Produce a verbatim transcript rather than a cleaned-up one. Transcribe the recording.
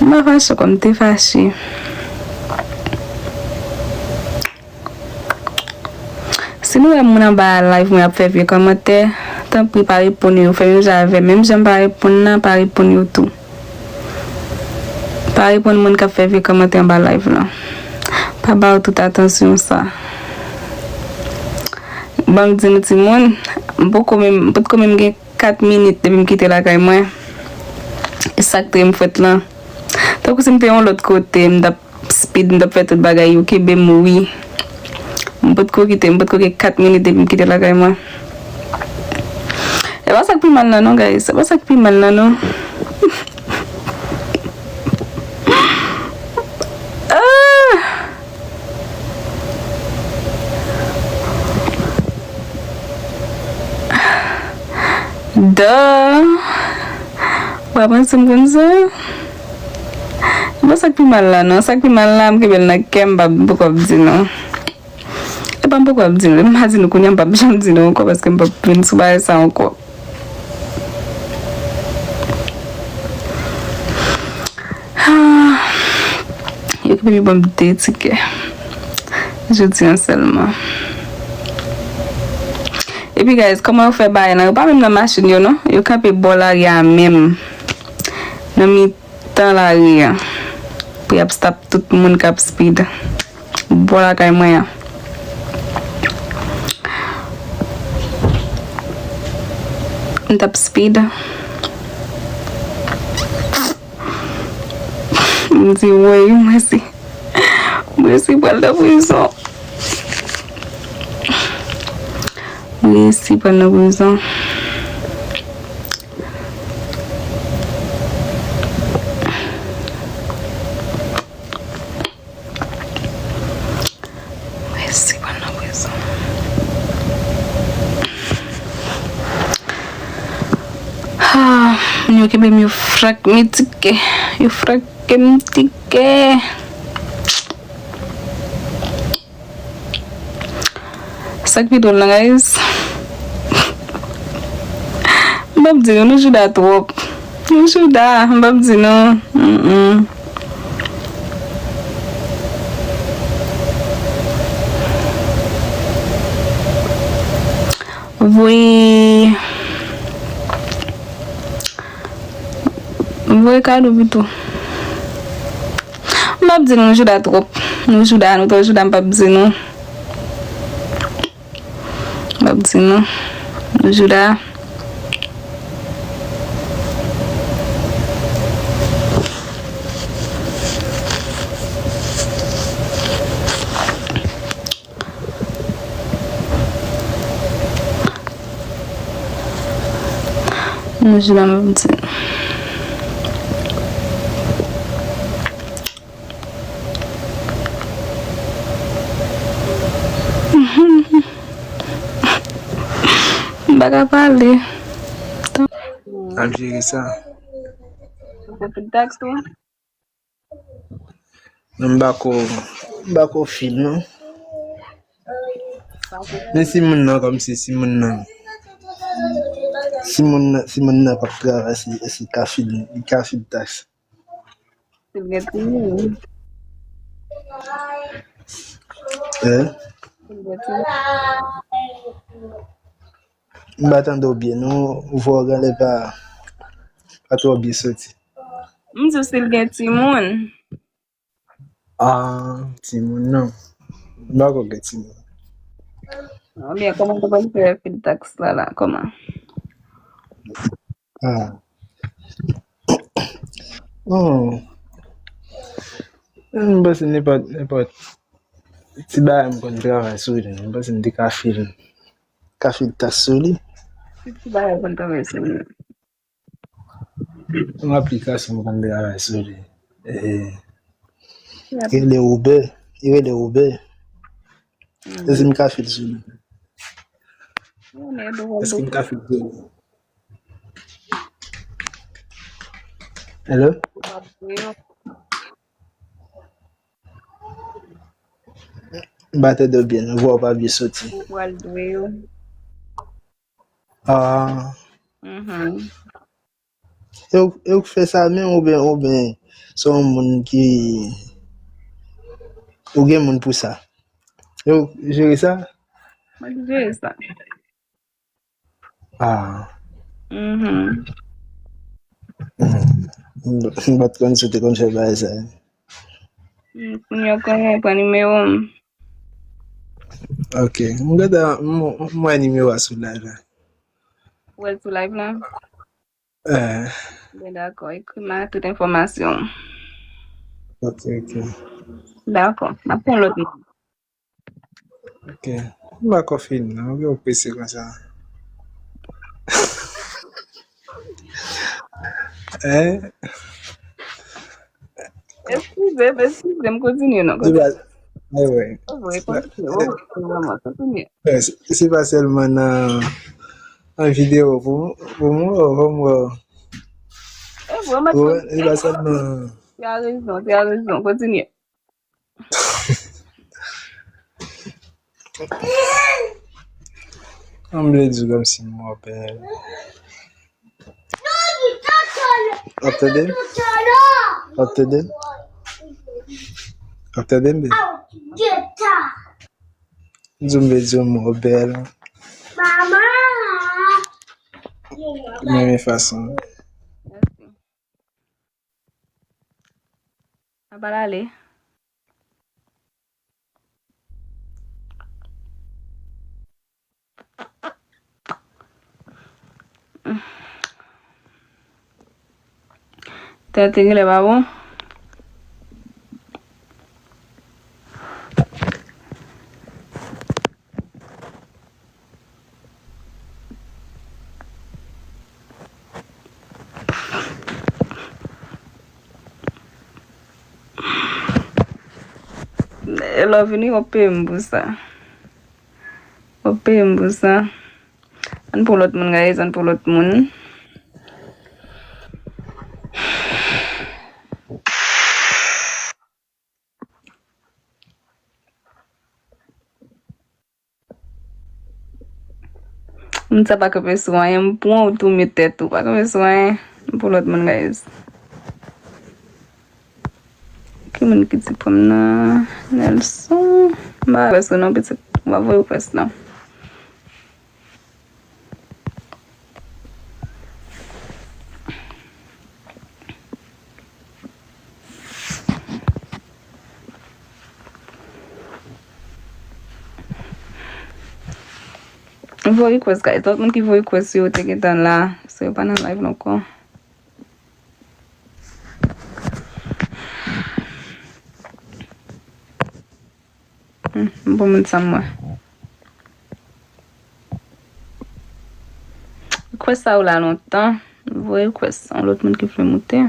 M pa fache, kòm te fache. Si nou wè moun anba live mwen ap fè vye kòmantè, tanpri pa reponn yo. Fè menm jan avè m. Menm jan m pa reponn nan, pa reponn yo tou. Pa reponn moun k ap fè vye kòmantè anba live lan. Pa ba yo tout atansyon sa. Ban m di nou timoun, m poko menm, m potko menm gen kat minit depi m kite lakay mwen. E sa k touye m frèt lan. Tankou si m te yon lòt kote, m t ap speed, m t ap fè tout bagay yo kenbe m wi. M potko kite, m potko gen kat minit depi m kite lakay mwen. E pa sa k pi mal nan non, guys. Se pa sa k pi mal nan non. Ah! Duh. Ou pa panse m konn sa? E pa sa k pi mal la non. Sa k pi mal la, m kenbe l nan kè m, m p ap, m poko ap di nou. E pa m poko ap di nou. M pa di nou kounye a, m p ap janm di nou ankò paske m p ap vin sou bagay sa ankò. Ah, yo kenbe m ban m de tikè. Jodi an sèlman. Epi, guys, kòman yo fè bagay lan? Yo pa menm nan machin yo, non. Yo kanpe bò lari a menm. Nan mitan lari a. Pou y ap stop tout moun k ap speed. Bò lakay mwen an. M t ap speed. M di, woy, mwen si, mwen si pral nan prizon. Mwen si pral nan prizon. Mwen si pral nan prizon. Ah, moun yo kenbe m, yo frake m tikè. Yo frake m tikè. Sa k pi dwòl lan, guys. M p ap di nou, nou jouda twòp. Nou jouda, m p ap di nou. Mm-mm. Voye, voye kado pito. M p ap di nou, nou jouda twòp. Nou jouda, nou twò jouda, m p ap di nou. M ap di nou. Jouda. Jouda, m ap di nou. M pa ka pale. Ap jere sa. Ou fè tout taks ou? Non, m pa ko, m pa ko fil, non. Men si moun nan, kòmsi si moun nan, si moun nan, si moun nan p ap travay, si, si ka fil, li ka fil taks. Li gen timoun. Hein? Li gen timoun. M pa tande w byen, non. Vwa w genlè pa, pa twò byen soti. M di w si l gen timoun. Ah, timoun, non. M pa kwè gen timoun. Ebyen, kòman nou pral fè fil taks la, la? Kòman? Ah. Oh. M panse nenpòt, nenpòt ti bagay m konn travay sou li. M panse m te ka fil, ka fil taks sou li. Ki ti bagay ou konn travay sou li? Yon aplikasyon m konn travay sou li. Eh, li rele Uber. Li rele Uber. Èske m ka fil sou li? Èske m ka fil sou li? Hello? M pa tande w byen, non, vwa w pa byen soti. Ou pral dwe yo. Ah. Mhm. E ou, e ou k fè sa menm oubyen, oubyen Se yon moun ki, ou gen moun pou sa. Yo jere sa? Mwen ki jere sa. Ah. Mhm. M pa t konn si w te konn fè bagay sa. Mm, kounye a w konnen, pran nimewo m. Ok. M gentan, m, m wè nimewo a sou live la. Ou wè l sou live la? Eh. Ben, dakò. Ekri m tout enfòmasyon. Ok, ok. Dakò. M ap pran lòt moun. Ok. M pa ko fin, non. Ou gen prese konsa. Hein? Eskize m, eskize m, kontinye non. Di ba, eh, ouais. Se vre, kontinye. Oh, kontinye. Eh, se, se pa sèlman nan, nan videyo pou, pou mwen, pou mwen. Se vre, mwen. Se pa sèlman. Tu as raison, tu as raison, kontinye. An m vle di w kòmsi m mò bèl. W ap tande m? W ap tande m? W ap tande m, baby? M di w m vle di w m mò bèl. Manman! Menm fason. Sa pral ale. Tèt te genlè pa bon. Love vini, w ap peye m pou sa. W ap peye m pou sa. Ann pou lòt moun, guys, ann pou lòt moun. Moun sa pa kanpe sou anyen, m pran w tou met tèt ou, pa kanpe sou anyen. M pou lòt moun, guys. Ki moun ki di pou m nan Nelson? M pa wè sou non, pitit. M pa voye request non. Voye request, guys. Lòt moun ki voye request yo te gentan la. So yo pa nan live la ankò. Hmm, m bon moun sa m wè. Request sa yo la lontan. Voye request. Yon lòt moun ki vle moute.